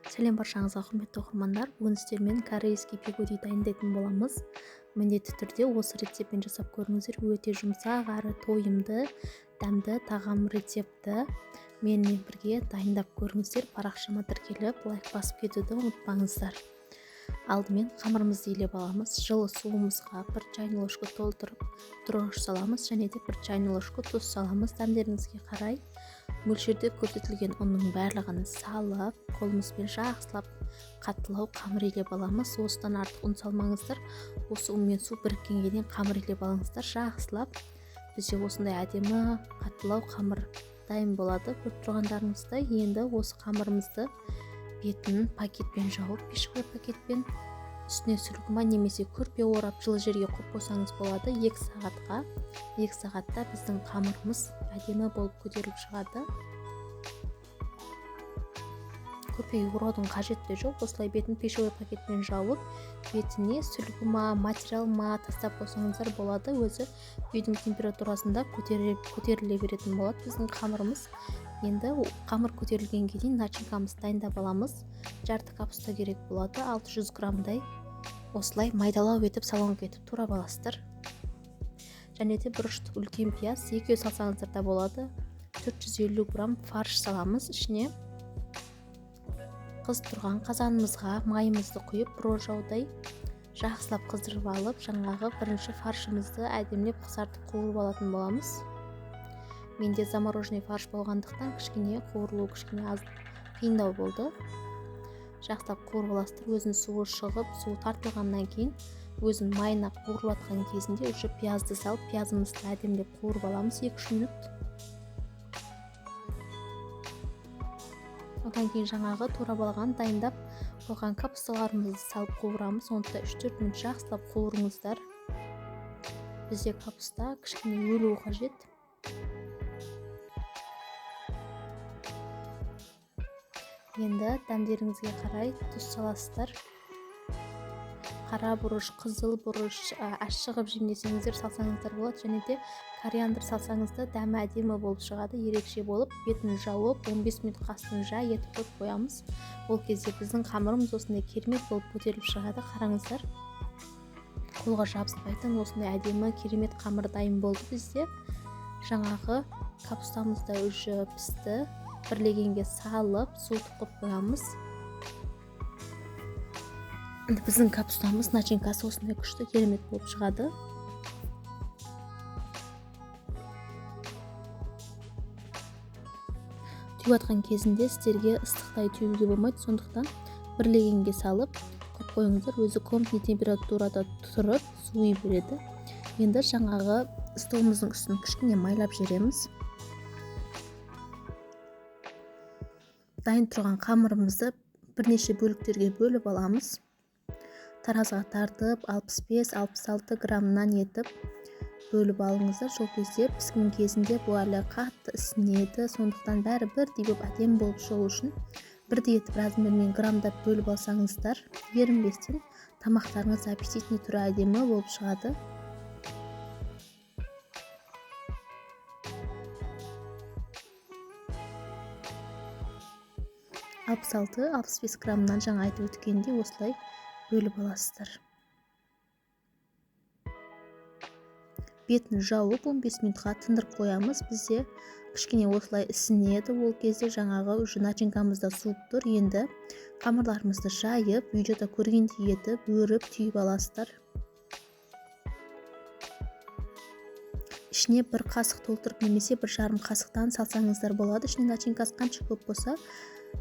Сәлем баршаңызға, құрметті оқырмандар. Бүгін сіздермен корейский пигоди дайындайтын боламыз. Міндетті түрде осы рецептпен жасап көріңіздер. Өте жұмсақ әрі тойымды, дәмді тағам рецепті. Менімен бірге дайындап көріңіздер. Парақшама тіркеліп, лайк басып кетуді ұмытпаңыздар. Алдымен қамырымызды илеп аламыз. Жылы суымызға 1 чайный ложка толтырып дрожж саламыз және де 1 чайный ложка тұз саламыз. Дәмдеріңізге қарай мөлшерде көрсетілген ұнның барлығын салып, қолымызбен жақсылап қаттылау қамыр илеп аламыз. Осыдан артық ұн салмаңыздар. Осы ұн мен су біріккенге дейін қамыр илеп алыңыздар жақсылап. Бізде осындай әдемі қаттылау қамыр дайын болады. Көріп тұрғандарыңыздай, енді осы қамырымызды бетін пакетпен жауып, пищевой пакетпен, үстіне сүлгі ма немесе көрпе орап жылы жерге қойып қойсаңыз болады. 2 сағатқа. 2 сағатта біздің қамырымыз әдемі болып көтеріліп шығады. Көрпеге ораудың қажеті де жоқ. Осылай бетін пищевой пакетпен жауып, бетіне сүлгі ма, материал ма тастап қойсаңыздар болады. Өзі үйдің температурасында көтеріле беретін болады біздің қамырымыз. Енді қамыр көтерілгенге дейін начинкамызды дайындап аламыз. Жарты капуста керек болады, 600 граммдай. Осылай майдалау етіп, салонка етіп турап аласыздар. Және де бір штук үлкен пияз, екеу салсаңыздар да болады. 450 грамм фарш саламыз ішіне. Қызып тұрған қазанымызға майымызды құйып, бір ожаудай жақсылап қыздырып алып, жаңағы бірінші фаршымызды әдемілеп қызартып қуырып алатын боламыз. Менде замороженный фарш болғандықтан кішкене қуырылу кішкене аз қиындау болды. Жақсылап қуырып аласыздар. Өзінің суы шығып, суы тартылғаннан кейін өзінің майына қуырылып жатқан кезінде уже пиязды салып, пиязымызды әдемілеп қуырып аламыз 2-3 минут. Одан кейін жаңағы турап алған, дайындап қойған капусталарымызды салып қуырамыз. Оны да 3-4 минут жақсылап қуырыңыздар. Бізде капуста кішкене өлуі қажет. Енді дәмдеріңізге қарай тұз саласыздар. Қара бұрыш, қызыл бұрыш, ащы қылып жеймін десеңіздер салсаңыздар болады. Және де кориандр салсаңыз да дәмі әдемі болып шығады, ерекше болып. Бетін жауып 15 минут астын жай етіп қойып қоямыз. Ол кезде біздің қамырымыз осындай керемет болып көтеріліп шығады. Қараңыздар, қолға жабыспайтын осындай әдемі керемет қамыр дайын болды бізде. Жаңағы капустамыз да уже пісті. Бір легенге салып суытып қойып қоямыз. Енді біздің капустамыз начинкасы осындай күшті керемет болып шығады. Түйіп жатқан кезінде сіздерге ыстықтай түюге болмайды, сондықтан бір легенге салып қойып қойыңыздар. Өзі комнатный температурада тұрып суи береді. Енді жаңағы столымыздың үстін кішкене майлап жібереміз. Дайын тұрған қамырымызды бірнеше бөліктерге бөліп аламыз. Таразға тартып 65-66 граммнан етіп бөліп алыңыздар. Сол кезде піскен кезінде бұл әлі қатты ісінеді, сондықтан бәрі бірдей болып әдемі болып шығу үшін бірдей етіп размермен граммдап бөліп алсаңыздар, ерінбестен тамақтарыңыз аппетитный түрі әдемі болып шығады. Алпыс алты, алпыс бес граммнан жаңа айтып өткендей осылай бөліп аласыздар. Бетін жауып 15 минутқа тындырып қоямыз. Бізде кішкене осылай ісінеді. Ол кезде жаңағы уже начинкамыз да суып тұр. Енді қамырларымызды жайып, видеода көргендей етіп өріп түйіп аласыздар. Ішіне бір қасық толтырып немесе бір жарым қасықтан салсаңыздар болады. Ішіне начинкасы қанша көп болса,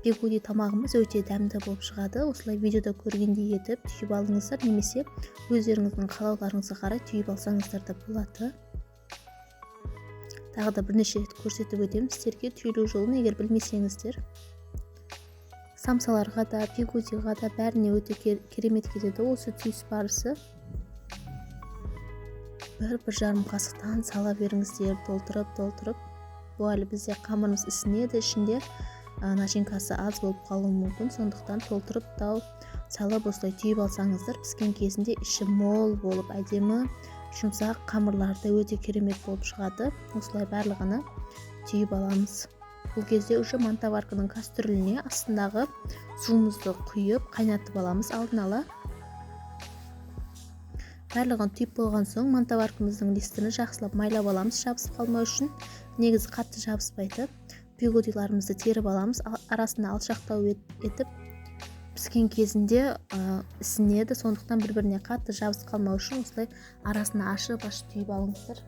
бигуди тамағымыз өте дәмді болып шығады. Осылай видеода көргендей етіп түйіп алыңыздар, немесе өздеріңіздің қалауларыңызға қарай түйіп алсаңыздар да болады. Тағы да бірнеше рет көрсетіп өтемін сіздерге түйілу жолын, егер білмесеңіздер. Самсаларға да, бигудиға да бәріне өте керемет кетеді осы түйіс барысы. Бір жарым қасықтан сала беріңіздер, толтырып, толтырып. Бұл әлі бізде қамырымыз ісінеді, ішінде начинкасы аз болып қалуы мүмкін, сондықтан толтырып тау салып осылай түйіп алсаңыздар, піскен кезінде іші мол болып әдемі жұмсақ қамырлар да өте керемет болып шығады. Осылай барлығını түйіп аламыз. Бұл кезде уже мантоварканың кастрюліне астындағы суымызды құйып, қайнатып аламыз алдын ала. Барлығын түйіп болған соң мантоваркамыздың листіні жақсылап майлап аламыз, жабысып қалмау үшін. Негізі қатты жабыспайды. Бигудиларымызды теріп аламыз, арасына алшақтау етіп піскен кезінде ісінеді, сондықтан бір-біріне қатты жабысып қалмау үшін осылай арасына ашып-ашып түйіп алыңыздар.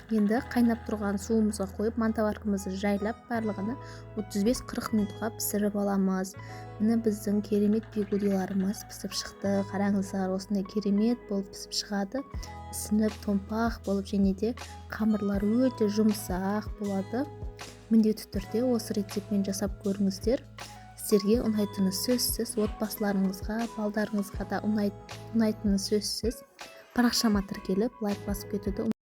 Енді қайнап тұрған суымызға қойып, мантоваркамызды жайлап барлығını 35-40 минутқа пісіріп аламыз. Міне біздің керемет бигудиларымыз пісіп шықты. Қараңыздар, осындай керемет болып пісіп шығады. Ісініп томпақ болып, және де қамырлары өте жұмсақ болады. Міндетті түрде осы рецептмен жасап көріңіздер. Сіздерге ұнайтыны сөзсіз, отбасыларыңызға, балдарыңызға да ұнайтыны сөзсіз. Парақшама тіркеліп, лайк басып кетуді